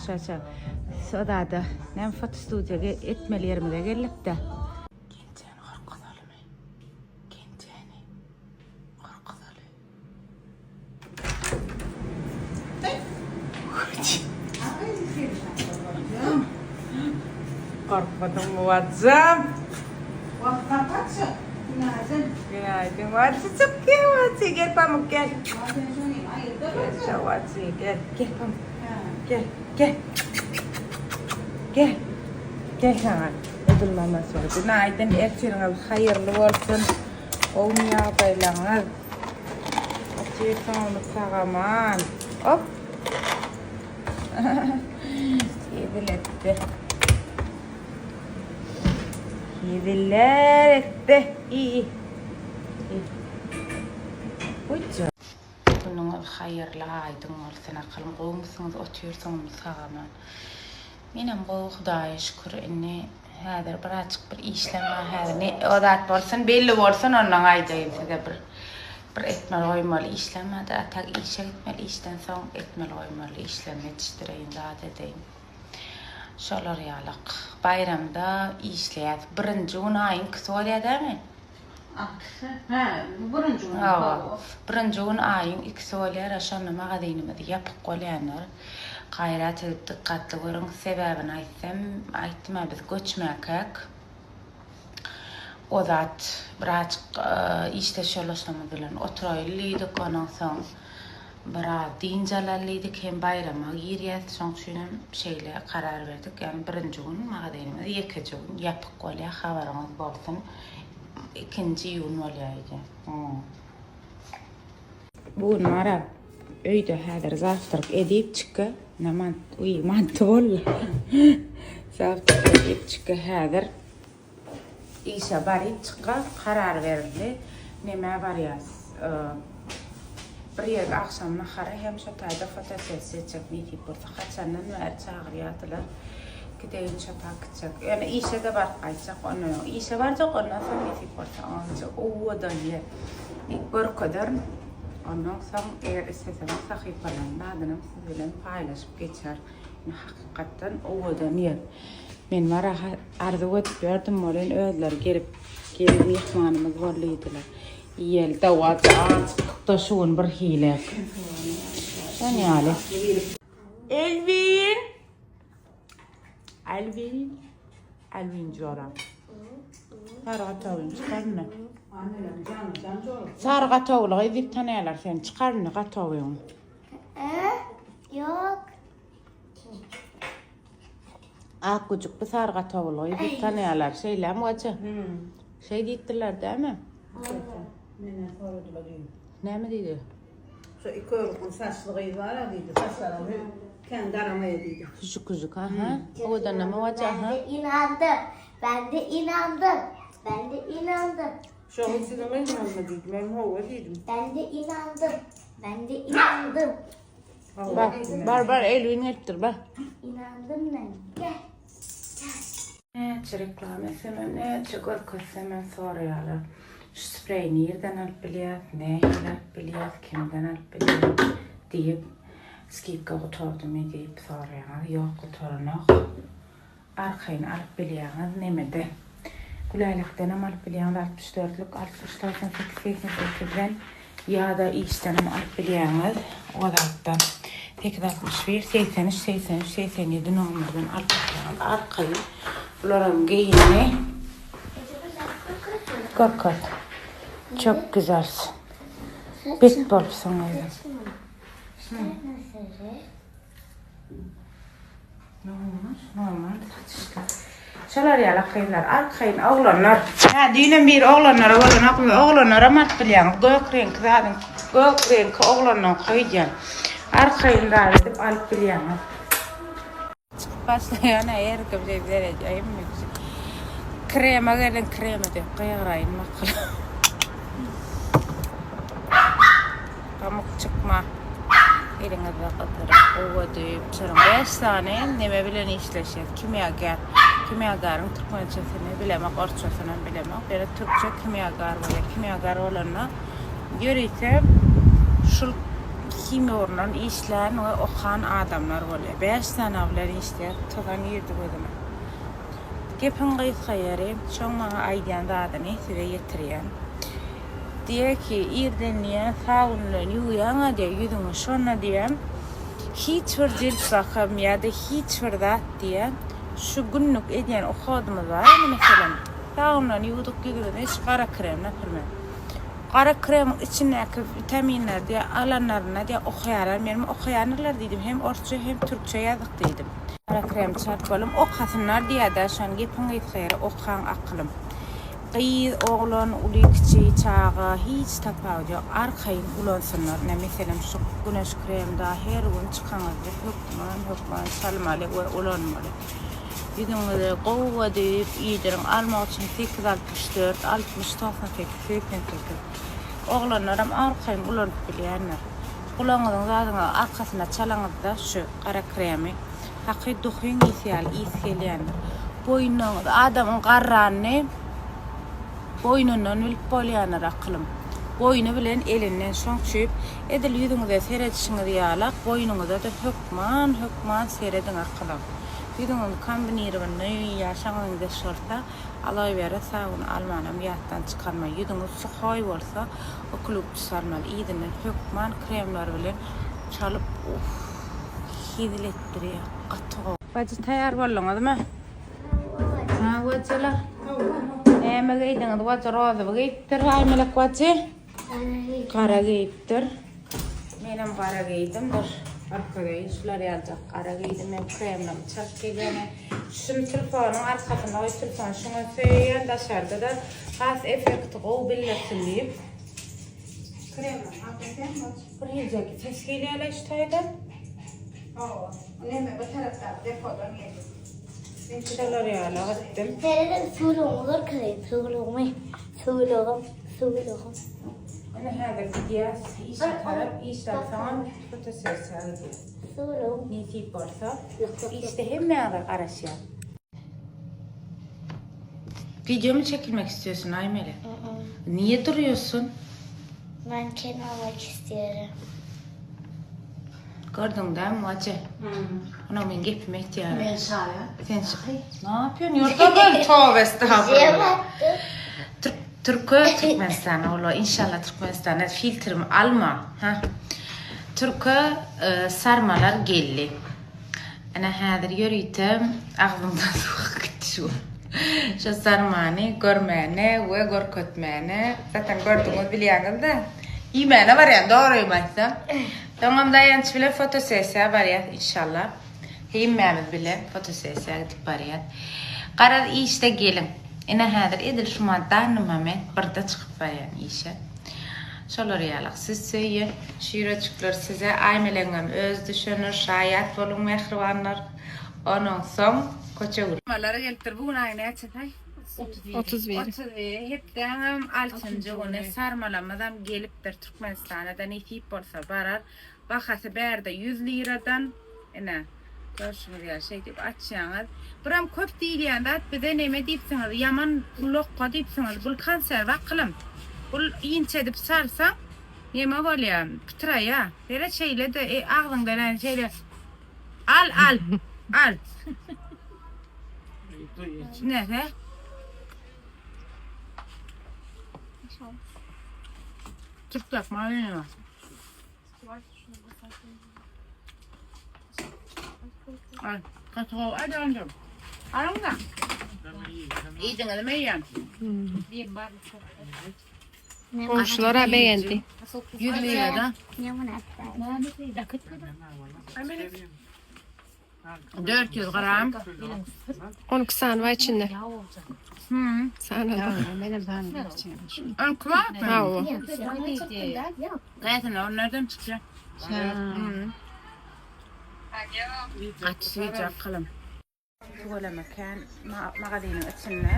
Şaça. Sodada näme fotostudiýa etmeli ýerimize geldik-de. Genjäni gorkuzalymy? Genjäni gorkuzaly. Gorkmadyňmy Wajam? Günaýdyn Wajyjyk gel Wajy gel Pamuk gel. Gel Wajy gel gel Pamuk. Gel gel. Gel. Gel saňa. Edil mamasy. Günaýdyn ertiriňiz haýyrly bolsun. Gowumy ýagdaýlaryňyz? Otyrsyňyzmy sag-aman? Op! Hezil etdi. Heziller etdi. İyi. Uça. Günüňiz haýyrly, aýdyň bolsun akylym. Gowumysyňyz, otyrsyňyzmy sag-aman? Menem gowy Hudaýa şükür indi häzir birazjyk bir işlem bar häzir ne o zat bolsun belli bolsun ondan aýdaýyn size bir bir etmeli goýmaly işlem bardyr a tak işe gitmeli işden soň etmeli goýmaly işlerimi ýetişdireýin zat edeýin şolar ýalak baýramda işleýäs birinji gün aýyň ikisi bolýar dämi Altysy. Hä, bu birinji gün. Hawa. Birinji gün aýyň ikisi bolýar, a şonda magazynymyz ýapyk bolýandyr. Gaýrat edip dykgatly görüň, sebäbini aýtsam, aýtdym-a biz göçmäkäk. O zat birazjyk işdeş ýoldaşlarymyz bilen oturaýly diýdik, ondan soň biraz dynç alaly diýdik, hem baýrama girýäs, şoň üçinem şeýle karar berdik. Ýagny birinji gün magazynymyz ýekeje gün ýapyk bolýar, habaryňyz bolsun. Ikinji iýun bolýar öýde. Bu gün Maral öýde häzir zawtrak edip çykga. Ne mant, uý, manty boldy. Zawtrak edip çykga häzir işe baryp çykga karar berildi. Nämä barýas? Bir ýerde agşam nahary hem şo taýda fotosessiýa etjek nesip bolsa. Haçandan bäri çagyrýardylar. Gideýin şo tak gitjek. Ýöne işe-de baryp gaýtjak. Ondan öň işe barjak, ondan soň nesip bolsa oňa gitjek. Owadan ýer. Görkezerin. Ondan soň eger isleseňiz sahypalaryň zadynam siz bilen paýlaşyp geçer. Hakykatdan owadan ýer. Men bara arzuw edip ýördüm welin özleri gelip gelin myhmanymyz bol diýdiler. Ýel dawaja çykda şu gün bir hile. Şon ýaly. Elwin! Elwin! Elwin joram. Sary gatawyny çykar indi. Sary gatawly gyz diýip tanaýarlar seni. Çykar indi gatawyňy. Ýok. Ak güjükli sary gatawly gyz diýip tanaýarlar. Şeýlemi goja? Şeý diýipdirler dämi? Menden soradylar düýn. Näme diýdi? Şu iki örgün saçly gyz bar-a diýdi. Saçlaram kän daramaýa diýdi. Küjük-küjük, aha. Owadanlama goja, aha. Ben de inandım. Ben de inandım. Ben de inandım. Şo gyz siziň gyzyňyzmy diýdi. Men hawa diýdim. Ben de inandım. Ben de inandım. Bar, bar, bar, Elwin gelipdir, bar. Inandım ben. Gel. Näçe reklama etsemem, näçe görkezsemem soraýarlar. Şu spreýi nirden alyp bilýäs, nähili alyp bilýäs, kimden alyp bilýäs diýip, skidka gutardymy diýip soraýaňyz. Ýok, gutaranok. Arkaýyn alyp bilýäňiz nemede. Gülälekdenem alyp bilýäňiz 64 lük 63 98 88-den ýa-da işdenem alyp bilýäňiz o zatdan 861 83 83 87 nomerden alyp bilýäňiz arkaýyn. Bularam geýindi. Görkez. Çok güzelsin. Bet bolupsyň gyzym. Normal, normal saçlar. Şolar ýaly gyzlar, arkaýyn oglanlar. Hä, düýnem biri oglanlara bolanokmy? Oglanlaram alyp bilýäňiz. Gök reňki zadyň, gök reňki oglanlaňky öýdýän. Arkaýyn zat edip alyp bilýäňiz. Çykyp başlaýan-a her kim şeýdip seredýär hemme kişi. Krema geliň, krema diýip gygyraýyn bakalym. Pamuk çykma. Eliňizde gyzdyryp, gowadyp, bişiriň. 5 sany neme bilen işleşýär? Kimýager. Kimýagaryň türkmençesini bilemok, orsçasynam bilemok. Ýöne türkçe kimýagar bolýar. Kimýagar bolanda ýörite şul Himiýa ugrundan işlän we okan adamlar bolýar. 5 sany bilen işleýär. Tozan girdi gözüme. Gepiň gysga ýeri, şoň maňa aýdýan zadyny size ýetirýän. Diýýär ki, irden diýýär, sabyn bilen ýuwýaň-a diýýär ýüzüňi, şonda diýýär, hiç bir jilt bakym ýa-da hiç bir zat diýýär, şu günlük edýän uhodymyz bar indi meselem, sabyn bilen ýuwduk ýüzümizi, şu gara krem naprimer. Gara kremiň içindäki witaminleri diýýär, alanlarynda diýýär, okaýarlar, menem okaýandyrlar diýdim, hem orsça hem türkçe ýazyk diýdim. Gara krem çalyp boldum, okasynlar diýýär-dä, şony gepiň gysga ýeri okaň akylym. Gyz, oglan, uly, kiçi, çaga hiç tapawudy ýok, arkaýyn ulansynlar. Ine meselem şu güneş kremi dagy her gün çykaňyzda hökman hökman çalmaly we ulanmaly. Ýüzüňize gowy edip iýdiriň. Almak üçin 8 64 60 98 88. Oglanlaram arkaýyn ulanyp bilýändir. Gulagyňyzyň zadyňyzyň arkasyna çalaňyzda şu gara kremi haky duhyň ysy ýaly ys gelýändir. Boýnuňyz adamyň garranyny boýnundan bilip bolýandyr akylym. Boýny bilen elinden şoň üçin edil ýüzüňize seredişiňiz ýalak boýnuňyza-da hökman hökman serediň akylym. Ýüzüňiz kombinirowanyý ýa şoňa meňzeş bolsa aloe vera sabyny almanam ýatdan çykarma. Ýüzüňiz suhoý bolsa oklupçy salmaly. Yzyndan hökman kremler bilen çalyp uff hezil etdirýär. Gaty gowy. Bajy taýýar bolduňyzmy? Ha wajylar. Näme geýdiňiz? Wajy rozowy geýipdir. Aýmelek wajy. Gara geýipdir. Menem gara geýdim. Dur. Görkezeýin. Şular ýaljak gara geýdim. Men kremlerimi çalyp gelýän. Şuny telefonyň arkasyna goýup telefony şuňa söýýän daşarda-da has effekti gowy bildirsin diýip. Kremler aldyk Bir ýerden ses gelýär şu taýdan. Hawa. Neme bu tarapdan depodan geldi. Şolar ýaly gitdim. Seredin suwlugymy görkezeyim. Suwlugymy. Suwlugym. Suwlugym. Ine häzir gidýäs işe tarap. Işden soňam fotosessiýa gidýäs. Suwlugym. Nesip bolsa. Işde hemmäňize garaşýan. Video mu çekilmek istiyorsun Aymeli? Niye duruyorsun? Manken olmak istiyorum. Gördüň dämi wajy? Ona men gepimi etýärin. Men şaýat. Sen ne yapıyorsun? Ýurda böl tövbe estağfurullah. Türk Türkö Türkmenistana ola inşallah Türkmenistana filtrimi alma. Ha. Türkö e, sarmalar geldi. Ana häzir ýörite agzymdan suw akyp gitdi şu. Şu sarmany görmäne we görkezmäne. Zaten gördüňiz bilýäňiz-de. Iýmäne barýan dogrymy aýtsam. Soňam Daýanç bilen fotosessiýa barýas inşallah. Hemmämiz bile fotosessiýa gidip barýas. Garaz işde geliň. Ine häzir edil şu danny moment birde çykyp barýan işe. Şolar ýalak siz söýýän. Şu ýüreçikler size Aýmelegiňem öz düşenir şaýat boluň mähribanlar. Onuň soň köçe gül. Mallara gelipdir. Bu gün aýyň näçesi? 31. 31. Hepdäňem 6-njy güni sarmalamyzam gelipdir Türkmenistana-da nesip bolsa barar. Bahasy bärde 100 liradan. Ine, görşüňiz ýaly şeýdip açýaňyz. Biram köp diýilýän zat bize neme diýipsiňiz, ýaman lokga diýipsiňiz. Bul konserwa kylym. Bul inçedip sarsaň neme bolýar? Pytraýar. Seret şeýle-de e, agzyňdan ýa şeýle al al al. Nere? Türk yapma öyle. Ay, gaty gowy. Hadi anjam. Alyň da. Iýdiňizmi eýýäm? Komşulara beğendi. 100 lira da. Ne bunu 400 gram. 12 sany var içinde. Hmm. Sanadı. Onki var mı? Bravo. Gaýatyn o nereden çıkacak? Hmm. Gaty süýjek kylym. Tüweleme kän magazynyň içinde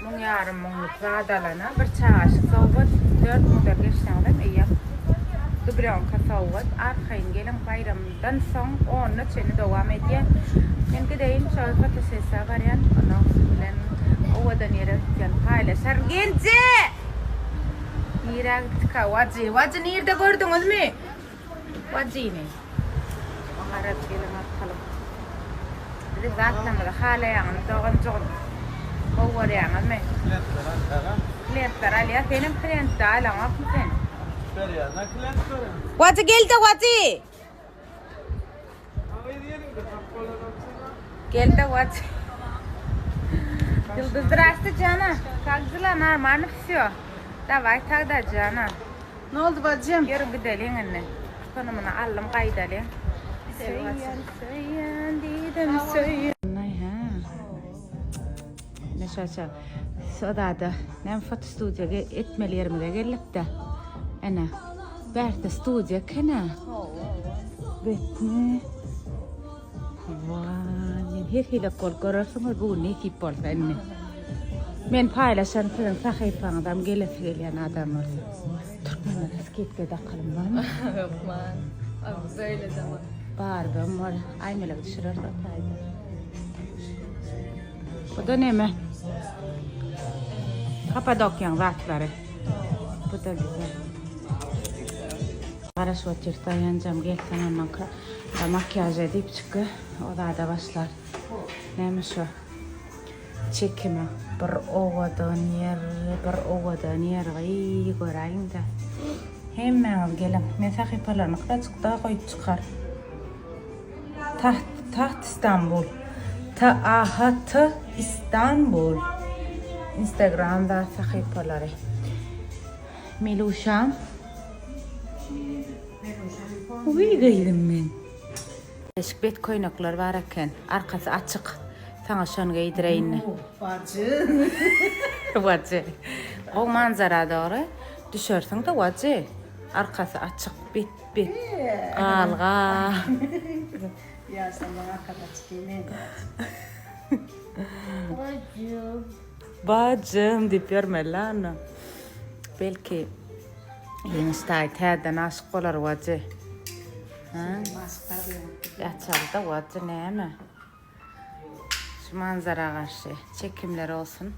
müň ýarym müňlük zat alana bir çagaşyk sowgat, 4 model geçseňizem eýýäm dublýonka sowgat. Arkaýyn geliň baýramdan soň 10-na çenli dowam edýär. Men gideýin şol fotosessiýa barýan. Ondan siz bilen owadan ýere gitýän paýlaşaryn. Genje! Nirä gitdika? Wajy, Wajy nirde gördüňizmi? Wajyny. Garaz geliň arkalyk. Biziň zatlarymyzy halaýaňyzmy doganjygym? Gowy görýäňizmi? Klientler alýar-a. Klientler alýar. Senem klientde alaňokmy sen? Berýän-ä klientlere. Wajy gel-de Wajy! Gel-de Wajy. Ýyldyz zdrasti jana. Kak dela normalno wsýo. Daway tagda jana. Ne oldu bacım? Ýörüň gideliň indi. Tutanymyny aldym gaýdalyň. Söýýän, söýýän diýdim, söýýän. Hä. Ne şaşa. Sodada, näme fotostudiýa etmeli ýerimize geldik-de. Ene, bärde studiýa eken-ä. Betmi? Waý, men her hili bolup görersiňiz bu gün nesip bolsa indi. Men paýlaşan siziň sahypaňyzam gelesi gelýän adam bolsa. Türkmenlere skidka dakalym barmy? Hökman. Böyle zaman. Barbam bar. Aýmelek düşürer taýda. Bu da neme? Kapadokýaň zatlary. Bu da güzel. Garaşyp otyr daýanjam gelsin ondan makiýaž edip çyky o zada başlar. Näme şu? Çekime bir owadan ýer, bir owadan ýer gyý göräýiňdä. Hemmäňiz geliň. Men sahypalaryny gyrajyk da goýup çykar. Taht, Taht Istanbul. T A H T Istanbul. Instagram zat sahypalary. Meluşam. Uý gyzym men. Eşik bet köýnekler bar eken. Arkasy açyk. Saňa şony geýdireýin. Bajy. Bajy. Gowy manzara dogry. Düşersiň-de bajy. Arkasy açyk bet bet. Galga. Ýa sen maňa arkasy açyk diýmeýin. Bajym. Bajym diýip ýörmeli onda. Belki Ýeňiş daýy täzeden aşyk bolar bajy. Hä? Ýaçaly-da bajy näme? Şu manzara garşy çekimler olsun.